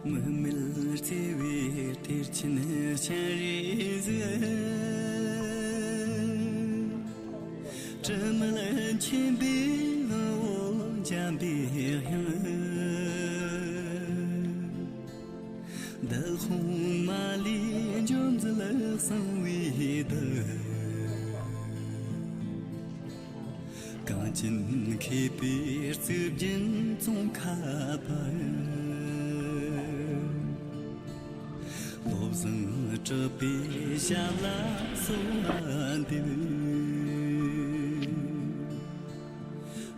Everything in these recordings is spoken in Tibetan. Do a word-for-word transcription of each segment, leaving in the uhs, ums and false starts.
མིག་མེད་བརྩེ་བའི་གཏེར་ཆེན་སྤྱན་རས་གཟིགས། དྲི་མེད་མཁྱེན་པའི་ངོ་བོ་འཇམ་པའི་དབྱངས། འདུ་ཁང་མ་ལུས་འཇོམས་མཛད་གསང་བའི་གདུལ། གངས་ཅན་མཁས་པའི་གཙུག་རྒྱན་ཙོང་ཁ་པ། བློ་བཟང་གྲགས་པའི་ཞབས་ལ་གསོལ་བ་འདེབས།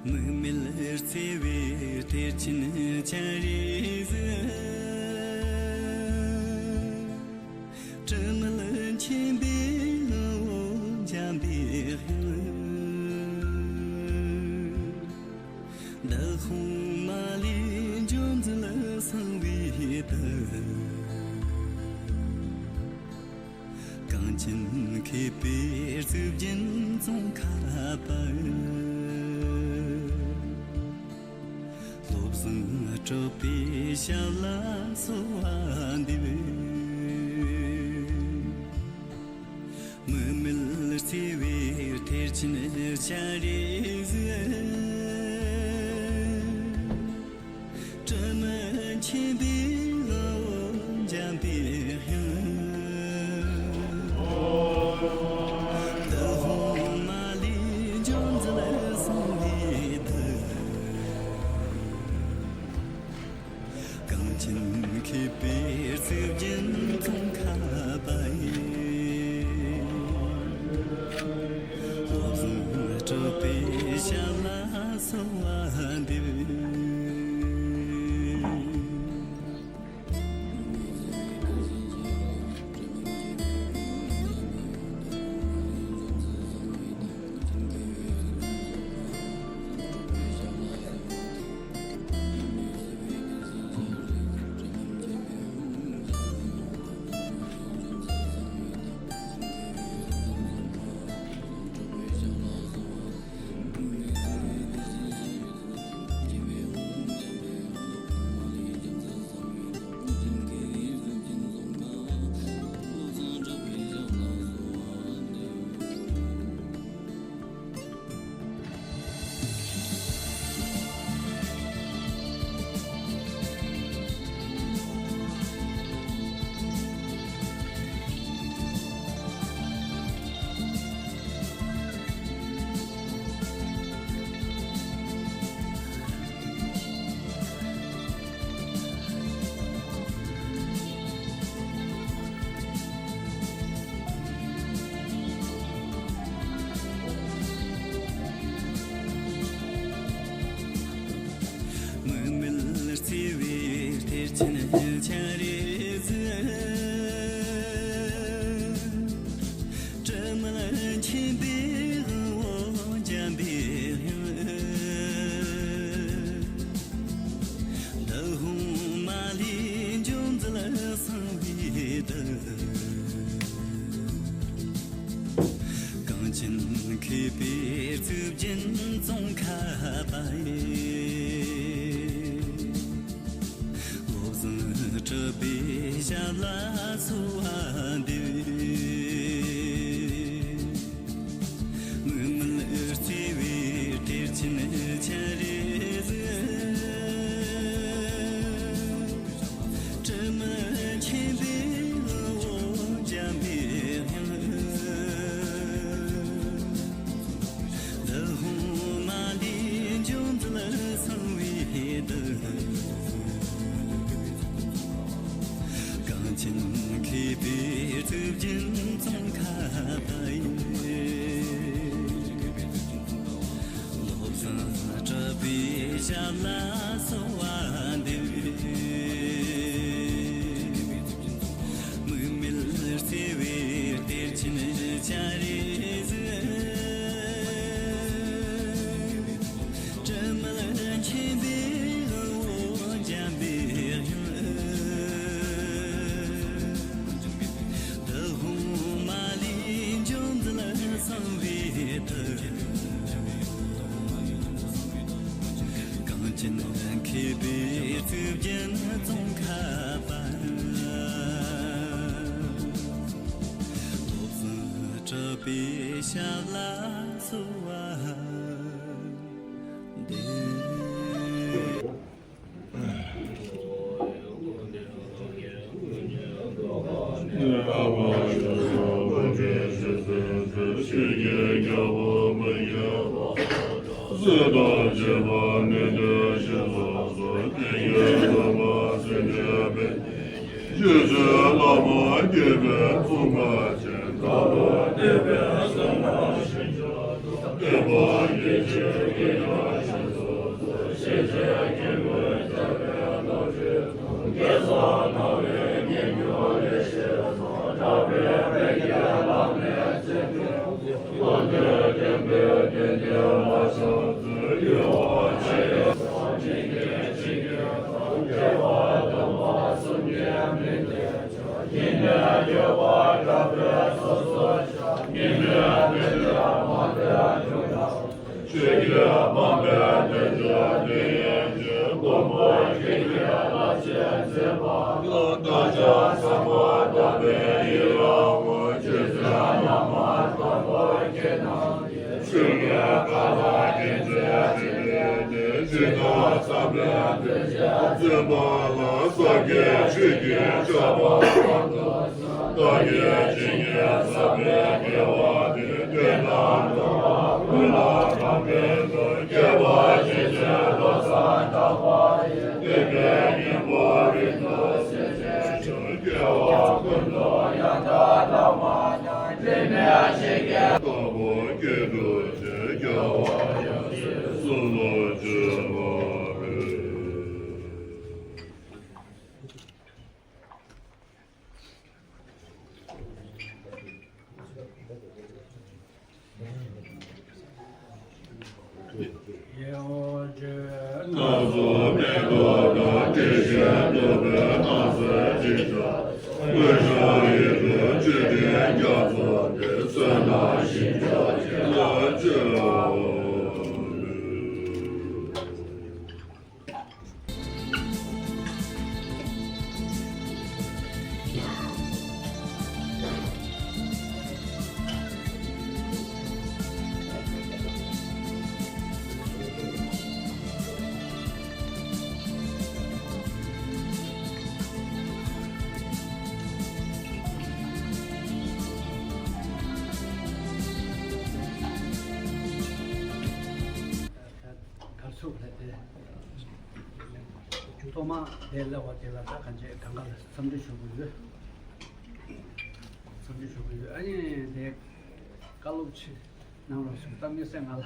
མིག་མེད་བརྩེ་བའི་གཏེར་ཆེན་སྤྱན་རས་གཟིགས། དྲི་མེད་མཁྱེན་པའི་ངོ་བོ་འཇམ་པའི་དབྱངས། འདུ་ཁང་མ་ལུས་འཇོམས་མཛད་གསང་བའི་གདུལ། གངས་ཅན་མཁས་པའི་གཙུག་རྒྱན་ཙོང་ཁ་པ། བློ་བཟང་གྲགས་པའི་ཞབས་ལ་གསོལ་བ་འདེབས། མིག་མེད་བརྩེ་བའི་གཏེར་ཆེན་སྤྱན་རས་གཟིགས། དྲི་མེད་མཁྱེན་པའི་ངོ་བོ་འཇམ་པའི་དབྱངས། འདུ་ཁང་མ་ལུས་འཇོམས་མཛད་གསང་བའི་གདུལ། གངས་ཅན་མཁས་པའི་གཙུག་རྒྱན་ཙོང་ཁ་པ་ཡི། བློ་བཟང་གྲགས་པའི་ཞབས་ལ་གསོལ་བ་འདེབས། མིག་མེད་བརྩེ་བའི་གཏེར་ཆེན་སྤྱན་རས་གཟིགས། དྲི་མེད་མཁྱེན་པའི་དབང་པོ་འཇམ་པའི་དབྱངས། འདུ་ཁང་མ་ལུས་འཇོམས་མཛད་གསང་བའི་གདུལ། གངས་ཅན་མཁས་པའི་གཙུག་རྒྱན་ཙོང་ཁ་པ་ཡི། བློ་བཟང་གྲགས་པའི་ཞབས་ལ་གསོལ་བ་འདེབས། མིག་མེད་བརྩེ་བའི་གཏེར་ཆེན་སྤྱན་རས་གཟིགས། དྲི་མེད་མཁྱེན་པའི་ངོ་བོ་འཇམ་པའི་དབྱངས། འདུ་ཁང་མ་ལུས་འཇོམས་མཛད་གསང་བའི་གདུལ། གངས་ཅན་མཁས་པའི་གཙུག་རྒྱན་ཙོང་ཁ་པ་ཡི། བློ་བཟང་གྲགས་པའི་ཞབས་ལ་གསོལ་བ་འདེབས། མིག་མེད་བརྩེ་བའི་གཏེར་ཆེན་སྤྱན་རས་གཟིགས། དྲི་མེད་མཁྱེན་པའི་དབང་པོ་འཇམ་པའི་དབྱངས། འདུ་ཁང་མ་ལུས་འཇོམས་མཛད་གསང་བའི་གདུལ། གངས་ ཅི་ནས་མཁས་པའི་རྩིབས་བརྒྱད་ཙོང་ཁ་པ། སློབ་ཚན་གྲགས་པའི་ཞབས་ལ་གསོལ་བ་འདེབས། གར་སོགས་རེད་དེ། མཇུག་ཐོག་མ་དེ་སླེབས་པ་དེ་ལ་ད་གང་བྱས་གང་ག་ལ་འཚམས་འདྲི་ཞུ་གི་ཡོད། འཚམས་འདྲི་ཞུ་གི་ཡོད། ཨ་ནི་དེ་བཀའ་སློབ་ཆེ་གནང་རོགས་ཞུ། ད་དམིགས་བསལ་ང་ལ་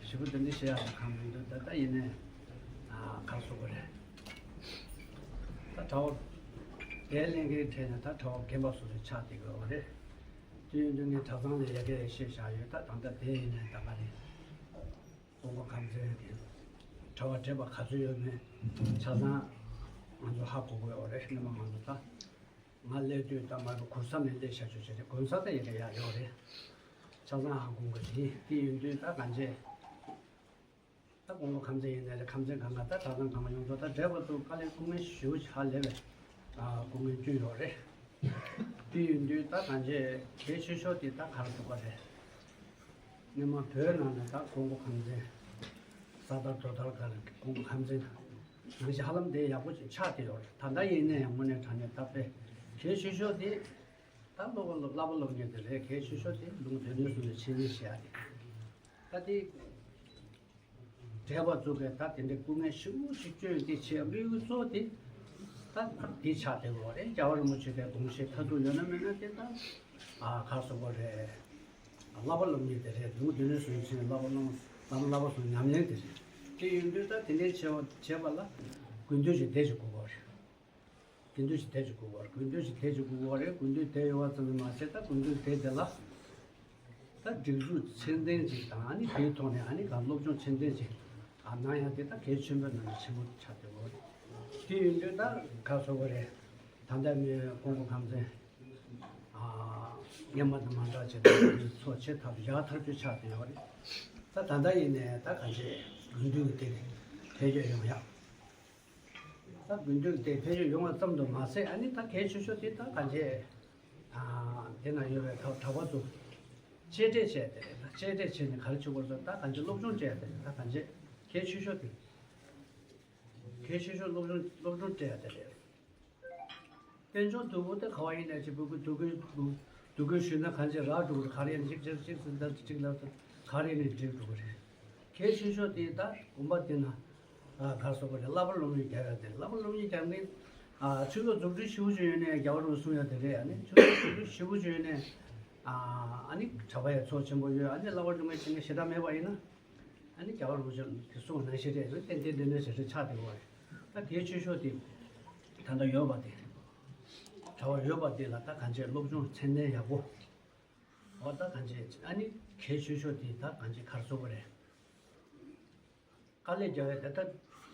ཞེ་པོ་དེ་འདྲ་བཤད་ཡག་གི་གང་མི་འདུག་ད་ད་ཡིན་ནའི་གར་སོགས་པ་རེད། ད་དྲ་བ་དེ་ལེན་མཁན་གྲས་ནས་ད་དྲ་བ་རྒན་པ་སོགས་ལ་ཆགས་བསྡད་ཀྱི་ཡོད་རེད། དེ་ཡིན་དུས་ངས་གྲྭ་ཚང་ལ་ཡ་གི་བཤད་བཞག་ཡོད། ད་ད་ལྟ་དེ་ཡིན་ནའི་ད་ག་རེད། ཀོང་པོ་ཁམས་ཚན་གྱི་གྲྭ་པ་བགྲེས་པ་ག་ཚོད་ཡོད་མེད་ཆ་ཚང་ང་ཚོ་ཧ་གོ་གི་ཡོད་རེད། སྔོན་མ་ང་ཚོ་ད་ང་སླེབས་དུས་ད་མར་གུར་ས་ནས་སླེབས་བཞག་ཆོག་ཆོག་རེད། དགོན་ས་ད་ཡིན་ན་ཡག་ཡོད་རེད། ཆ་ཚང་ཧ་གོ་གི་རེད། དེ་ཡིན་དུས་ད་གང་བྱས་ད་ཀོང་པོ་ཁམས་ཚན་ཡིན་ནའི་རེད། ཁམས་ཚན་གང་ག་ད་གྲྭ་ཚང་གང་ག་ཡོངས་རྫོགས་ད་བགྲེས་པ་ཚོ་དཀའ་ལས་སྐུ་ངལ་ཞེ་པོ་ཅིག་ཧ་ལས་པའི་སྐུ་ངལ་བསྐྱོན་ཡོད་རེད། དེ་ཡིན་དུས་ད་གང་བྱས་གལ་ཆེ་ཤོས་དེ་ད་ག་རེ་འདུག་ག་རེད། སྔོན་མ་བོད་ནང་ནས་ད་ཀོང་པོ་ཁམས་ཚན། ས་དར་རྡོ་དར་ག་རེ་ཀོང་པོ་ཁམས་ཚན་ནང་བཞིན་ཧ་ལམ་དེ་ཡག་པོ་ཅིག་ཆགས་བསྡད་ཡོད་རེད། ད་ལྟ་ཡིན་ནའི་ཡང་དངོས་གནས་དྲང་གནས་ད་དཔེ་གལ་ཆེ་ཤོས་དེ་ད་སློབ་པ་སློབ་བསླབ་པ་སློབ་གཉེར་དེ་རེད། གལ་ཆེ་ཤོས་དེ་ལུང་སྡེ་སྣོད་གསུམ་ལ་འཆད་ཉན་བྱེད་ཡ་དེ་ད་དེ། བགྲེས་པ་ཚོ་གིས་ད་དེ་འདྲའི་སྐུ་ངལ་ཞེ་པོ་ཞིག་བསྐྱོན་ཏེ་བྱས་དམིགས་ཡུལ་གཙོ་བོ་དེ་ད་དེ་ཆགས་བསྡད་ཡོད་རེད། རྒྱལ་བ་རིན་པོ་ཆེ་གི་དགོངས་བཞེད་མཐར་ཐུག་ཡོད་ན་མེད་ན་དེ་ད་ཨ་ག་རེ་ཟེར་དགོས་རེད། བསླབ་པ་སློབ་གཉེར་དེ་རེད། ལུང་སྡེ་སྣོད་གསུམ་ཆེན་བསླབ་པ་སློབ་བསླབ་པ་སློབ་པ་སོགས་ཉམས་ལེན་དེ་རེད། དེ་ཡིན་དུས་ད་དེ་འདྲའི་བྱས་པ་བྱས་པ་ལ་དགོས་འདུན་ཞིག་དེ་ཞིག་དགོས་པ་རེད། དགེ་འདུན་ཞིག་དེ་ཅིག་དགོས་པ་རེད། དགེ་འདུན་ཞིག་དེ་ཅིག་དགོས་པ་རེད། དགེ་འདུན་དེ་ཡོད་པ་ཙམ་དུ་མ་ཟད་ད་དགེ་འདུན་དེ་དེ་ལ་ད་སྒྲིག་འཛུགས་ཚད་ལྡན་ཅིག་དང་ཨ་ནི་དེའི་ཐོག་ནས་ཨ་ནི་ག་སློབ་སྦྱོང་ཚད་ལྡན་ཅིག་ཨ་གནང་ཡ་དེ་ད་གལ་ཆེན་པོའི་ནང་ནས་ཆེན་པོ་ཆགས་བསྡད་ཡོད་རེད། དེ་ཡིན་དུས་ད་ག་རེ་ཟེར་དགོས་རེད། ད་ལྟ་ངས་ཀོང་པོ་ཁམས་ཚན་ཨ་སྔོན་མ་དང་མ་འདྲ་བྱས་ད་ཚོགས་ཆེ་ཐབས་ཡག་ཐག་ཆོད་ཆགས་བསྡད་ཡོད་རེད། ད་ད་ལྟ་ཡིན་ནའི་ད་གང་བྱས་དགེ་འདུན་གྱི་སྡེ་རེད། འཕེལ་རྒྱས་ཡོང་ཡག་ད་དགུན་དུས་དེ་འཕེལ་རྒྱས་ཡོང་བ་ཙམ་དུ་མ་ཟད། ཨ་ནི་ད་གལ་ཆེ་ཤོས་དེ་ད་གང་བྱས། དེ་ན་ཡོད་པའི་གྲྭ་པ་ཚོ་གཅེས་སྤྲས་བྱས་ཏེ་རེད། ད་གཅེས་སྤྲས་བྱས་ནས་ག་རེ་བྱེད་དགོས་སོ། ད་གང་བྱས་སློབ་སྦྱོང་སྤྲད་ཡ་དེ་རེད། ད་གང་བྱས་གལ་ཆེ་ཤོས་དེ། གལ་ཆེ་ཤོས་སློབ་སྦྱོང་སློབ་སྦྱོང་སྤྲད་ཡ་དེ་རེད། དཔལ་འབྱོར་སྡུག་པོ་དེ་ག་བ་ཡིན་ནས་ཅིག་སྡུག་གུ་སྡུག་གུ་སྡུག་གུ་ཞུས་ན་གང་ཅི་རག་འགྲོ་གི་རེད། ག་རེ་ཡིན་ཅིག་ཅིག་ཅིག་ཟིན་ད་ཅིག་ལབ་ད་ག་རེ་ནས་འགྲིག་འགྲོ་གི་རེད། གལ་ཆེ་ཤོས་དེ་ད་དགོན་པ་དེ་ན་ག་སོགས་པ་རེད། བསླབ་པ་སློབ་གཉེར་རྒྱག་ཡ་དེ་རེད། བསླབ་པ་སློབ་གཉེར་རྒྱག་མཁན་ཆོས་ལུགས་རྫུ་འཕྲུལ་ཞེ་པོ་ཅིག་ཡོད་ནས་རྒྱལ་བ་རིན་པོ་ཆེ་གསུང་ཡ་དེ་རེད། ཨ་ནི་ཆོས་ལུགས་རྫུ་འཕྲུལ་ཞེ་པོ་ཅིག་ཡོད་ནས་ཨ་ནི་གྲྭ་པ་ཡ་ཚོགས་ཆེན་པོ་ཡོད། ཨ་ནི་བསླབ་པ་སློབ་གཉེར་བྱེད་མཁན་ཞེ་དྲག་མེད་པ་ཡིན་ན། ཨ་ནི་རྒྱལ་བ་རིན་པོ་ཆེ་གིས་གསུངས་པ་ནང་བཞིན་རེད། རེད་ཏན་ཏན་ཏན་ཏན་ཞེ་དྲག་ཆགས་བསྡད་ཡོད་རེད། ད་གལ་ཆེ་ཤོས་དེ་ད་ལྟ་ཡོད་པ་དེ་གྲྭ་པ་ཡོད་པ་དེ་ལ་ད་གང་བྱས་སློབ་སྦྱོང་ཚད་ལྡན་ཡག་པོ་འོ་ད་གང་བྱས། ཨ་ནི་གལ་ཆེ་ཤོས་དེ་ད་གང་བྱས་ག་རེ་ཟེར་དགོས་རེད། དཀའ་ལས་རྒྱག་ཡ་དེ་ད་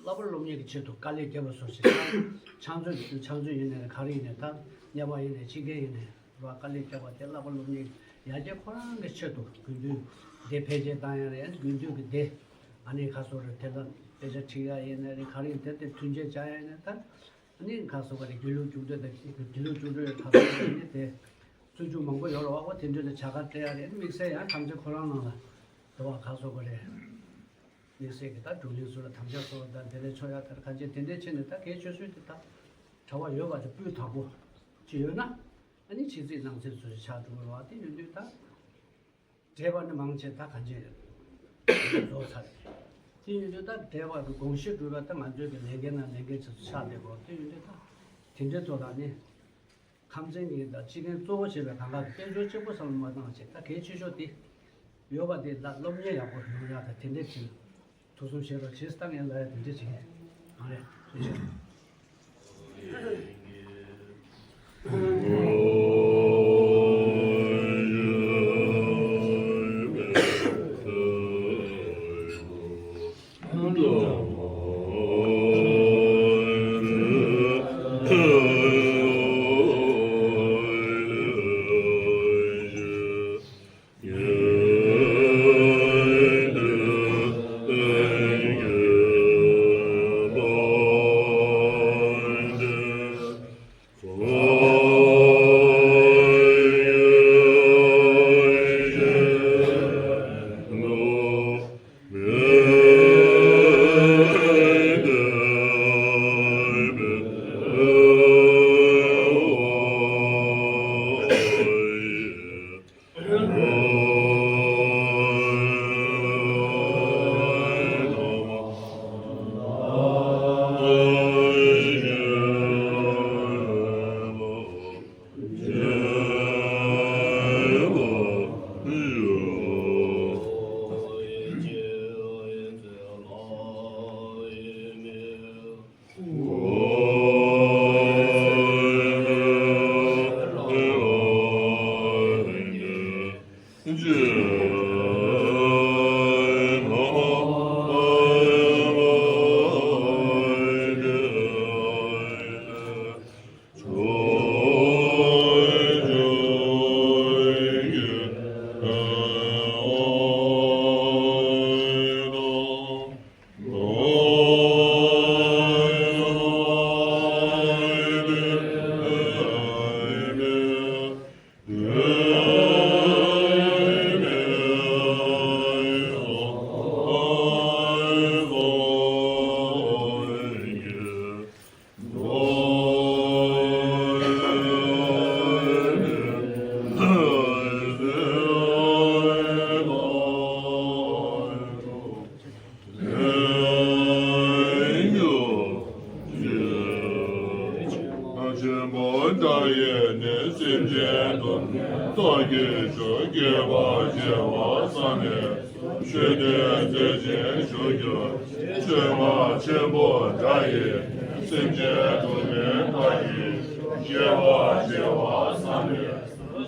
བསླབ་པ་སློབ་གཉེར་གྱི་ཆེད་དུ་དཀའ་ལས་བརྒྱབ་པ་སོགས་ཤིག་ཕྱག་མཛོད་ཕྱག་མཛོད་ཡིན་ནའི་ག་རེ་ཡིན་ནའི་ད་གཉེར་པ་ཡིན་ནའི་སྤྱི་རྒན་ཡིན་ནའི་རེད་པ། དཀའ་ལས་བརྒྱབ་པ་དེ་བསླབ་པ་སློབ་གཉེར་ཡར་རྒྱས་ཁོ་རང་གི་ཆེད་དུ་དགུན་དུས་སྡེ་འཕེལ་རྒྱས་བཏང་ཡ་རེད། ཨ་ནི་དགུན་དུས་ཀྱི་སྡེ་ཨ་ནི་ཁ་སོ་རེད། དེ་ལ་དཔེ་ཆ་ཁྲིད་ཡ་ཡིན་ནའི་རེད། ག་རེ་ཡིན་དེ་དེ་མཐུན་རྐྱེན་སྦྱར་ཡ་ཡིན་ནའི་ད་ཨ་ནི་ཁ་སོ་ག་རེ་དགེ་ལུགས་རྒྱུགས་སྤྲོད་དང་དགེ་ལུགས་རྒྱུགས་སྤྲོད་ཁ་སོ་ཨ་ནི་དེ་བཙུན་ཆུང་མང་པོ་ཡོད་རེད་པ། དེ་འདྲ་ལ་བྱ་དགའ་སྤྲད་ཡ་རེད། ཨ་ནི་དམིགས་བསལ་ཡང་དམ་བཅའ་ཁོ་རང་ནང་ལ་དེ་བ་ཁ་སོ་ག་རེ། དམིགས་བསལ་གྱི་ད་བགྲོ་གླེང་ཚོགས་ར་དམ་བཅའ་ཚོགས་ར་དང་དེ་འདྲའི་ཆོག་ཡ་དར་ཁ་འབྱེད་དེ་འདྲའི་ཆེད་ནས་ད་གལ་ཆེ་ཤོས་དེ་ད་གྲྭ་པ་ཡོད་པ་དེ་སྤུས་དག་པོ་ཅིག་ཡོད་ན་ཨ་ནི་ཕྱི་རྩིས་ནང་རྩིས་ཚོ་ཆགས་འགྲོ་གི་རེད་པ། དེ་ཡིན་དུས་ད་བགྲེས་པ་ནི་མང་ཆེ་ད་གང་བྱས་རྫོགས་ཚར་རེད། དེ་ཡིན་དུས་ད་བགྲེས་པ་གི་དགོངས་གཞི་སྒྲུབ་པ་ད་ང་ཚོའི་གི་ལས་འགན་ན་ལས་འགན་ཆེ་ཚོ་ཆགས་བསྡད་དགོས། དེ་ཡིན་དུས་ད་དེ་འདྲའི་ཐོག་ལ་ནི། ཁམས་ཚན་གྱི་དང་སྤྱི་རྒན་གཙོ་བོ་བྱས་པའི་གང་ག་གི་དཔལ་འབྱོར་གཅིག་པོ་བསམ་བློ་མ་བཏང་བྱས། ད་གལ་ཆེ་ཤོས་དེ་ཡོད་པ་དེ་ལ་སློབ་གཉེར་ཡག་པོ་ཡོང་ཡག་དང་དེ་འདྲས་བྱས་ཐུགས་བསམ་བཞེས་རོགས་བྱེད། ད་ངས་ལབ་ཡ་དེ་འདྲས་བྱེད་ཀྱི་ཡིན། ཨ་རེད། ཐུགས་རྗེ་ཆེ། ཆེན་པོ་འདྲ་ཡིས་ནི་སེམས་ཅན་སྡུག་བསྔལ་མཐའ་ཀུན་སེལ། སྐྱེ་བ་བྱེ་བ་བསམ་མེད་ཆོས་སྟོན་མཛད་ཅིང་བཞུགས་གྱུར་ཅིག་ཆོས་མ་ཆེན་པོ་འདྲ་ཡིས་སེམས་ཅན་སྡུག་བསྔལ་མཐའ་ཀུན་སེལ། སྐྱེ་བ་བྱེ་བ་བསམ་མེད་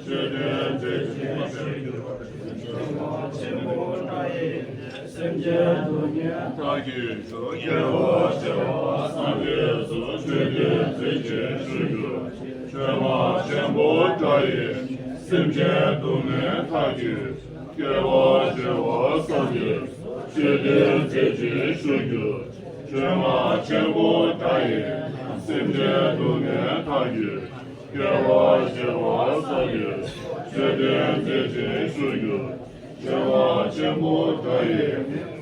ཆོས་སྟོན་མཛད་ཅིང་བཞུགས་གྱུར་ཅིག་ཆོས་མ་ཆེན་པོ་འདྲ་ཡིས་སེམས་ཅན་སྡུག་བསྔལ་མཐའ་ཀུན་སེལ། སྐྱེ་བ་བྱེ་བ་བསམ་མེད་ཆོས་སྟོན་མཛད་ཅིང་བཞུགས་གྱུར་ཅིག་ཆོས་མ་ཆེན་པོ་འདྲ་ཡིས་སེམས་ཅན་སྡུག་བསྔལ་མཐའ་ཀུན་སེལ། སྐྱེ་བ་བྱེ་བ་བསམ་མེད་ཆོས་སྟོན་མཛད་ཅིང་བཞུགས་གྱུར་ཅིག་བྱེ་མ་ཆེན་པོ་འདྲ་ཡིས་སེམས་ཅན་སྡུག་བསྔལ་མཐའ་ཀུན། སྐྱེ་བ་བྱེ་བ་བསམ་པའི་མཆོད་རྟེན་མཛད་ཅིང་བཞུགས་གྱུར། བྱེ་མ་ཆེན་པོ་འདྲ་ཡིས་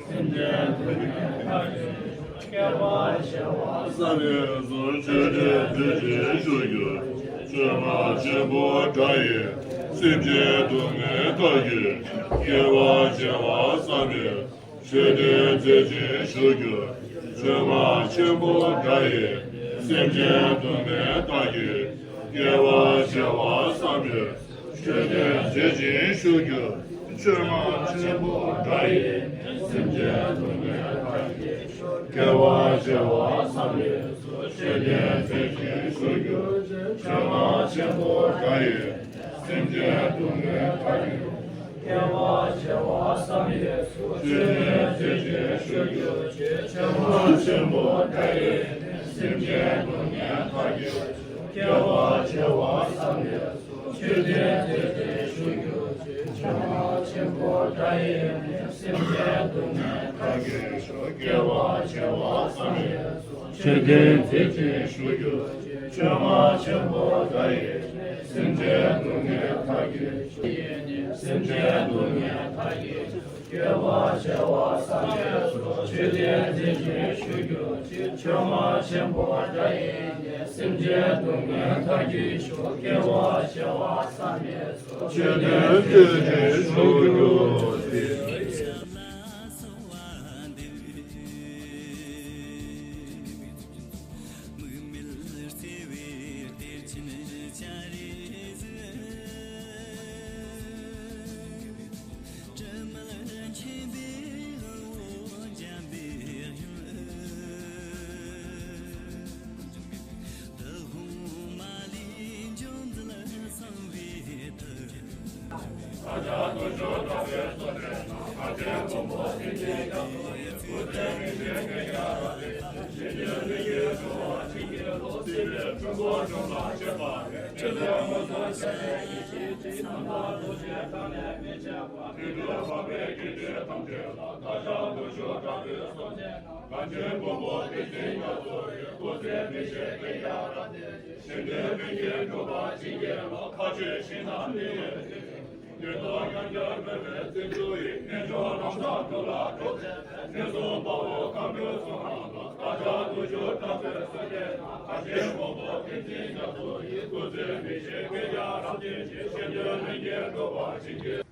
སེམས་ཅན་སྡུག་བསྔལ་མཐའ་ཀུན། སྐྱེ་བ་བྱེ་བ་བསམ་པའི་མཆོད་རྟེན་མཛད་ཅིང་བཞུགས་གྱུར། བྱེ་མ་ཆེན་པོ་འདྲ་ཡིས་སེམས་ཅན་སྡུག་བསྔལ་མཐའ་ཀུན། སྐྱེ་བ་བྱེ་བ་བསམ་པའི་མཆོད་རྟེན་མཛད་ཅིང་བཞུགས་གྱུར། བྱེ་མ་ཆེན་པོ་འདྲ་ཡིས་སེམས་ཅན་སྡུག་བསྔལ་མཐའ་ཀུན། སྐྱེ་བ་བྱེ་བ་བསམ་པའི་མཆོད་རྟེན་མཛད་ཅིང་བཞུགས་གྱུར། བྱེ་མ་ཆེན་པོ་འདྲ་ཡིས་སེམས་ཅན་སྡུག་བསྔལ་མཐའ་ཀུན། སྐྱེ་བ་བྱེ་བ་བསམ་པའི་མཆོད་རྟེན་མཛད་ཅིང་བཞུགས་གྱུར། བྱེ་མ་ཆེན་པོ་འདྲ་ཡིས་སེམས་ཅན་སྡུག་བསྔལ་མཐའ་ཀུན། སྐྱེ་བ་བྱེ་བ་བསམ་པའི་མཆོད་རྟེན་མཛད་ཅིང་བཞུགས་གྱུར། བྱེ་མ་ཆེན་པོ་འདྲ་ཡིས་སེམས་ཅན་སྡུག་བསྔལ་མཐའ་ཀུན། སྐྱེ་བ་བྱེ་བ་བསམ་པའི་མཆོད་རྟེན་མཛད་ཅིང་བཞུགས་གྱུར། བྱེ་མ་ཆེན་པོ་འདྲ་ཡིས་སེམས་ཅན་སྡུག་བསྔལ་མཐའ་ཀུན། སྐྱེ་བ་བྱེ་བ་བསམ་པའི་མཆོད་རྟེན་མཛད་ཅིང་བཞུགས་གྱུར། བྱེ་མ་ཆེན་པོ་འདྲ་ཡིས་སེམས་ཅན་སྡུག་བསྔལ་མཐའ་ཀུན། སེམས་ཅན་སྡུག་བསྔལ་མཐའ་ཀུན། སྐྱེ་བ་བྱེ་བ་བསམ་པའི་མཆོད་རྟེན་མཛད་ཅིང་བཞུགས་གྱུར། བྱེ་མ་ཆེན་པོ་འདྲ་ཡིས་སེམས་ཅན་སྡུག་བསྔལ་མཐའ་ཀུན། སྐྱེ་བ་བྱེ་བ་བསམ་པའི་མཆོད་རྟེན་མཛད་ཅིང་བཞུགས་གྱུར།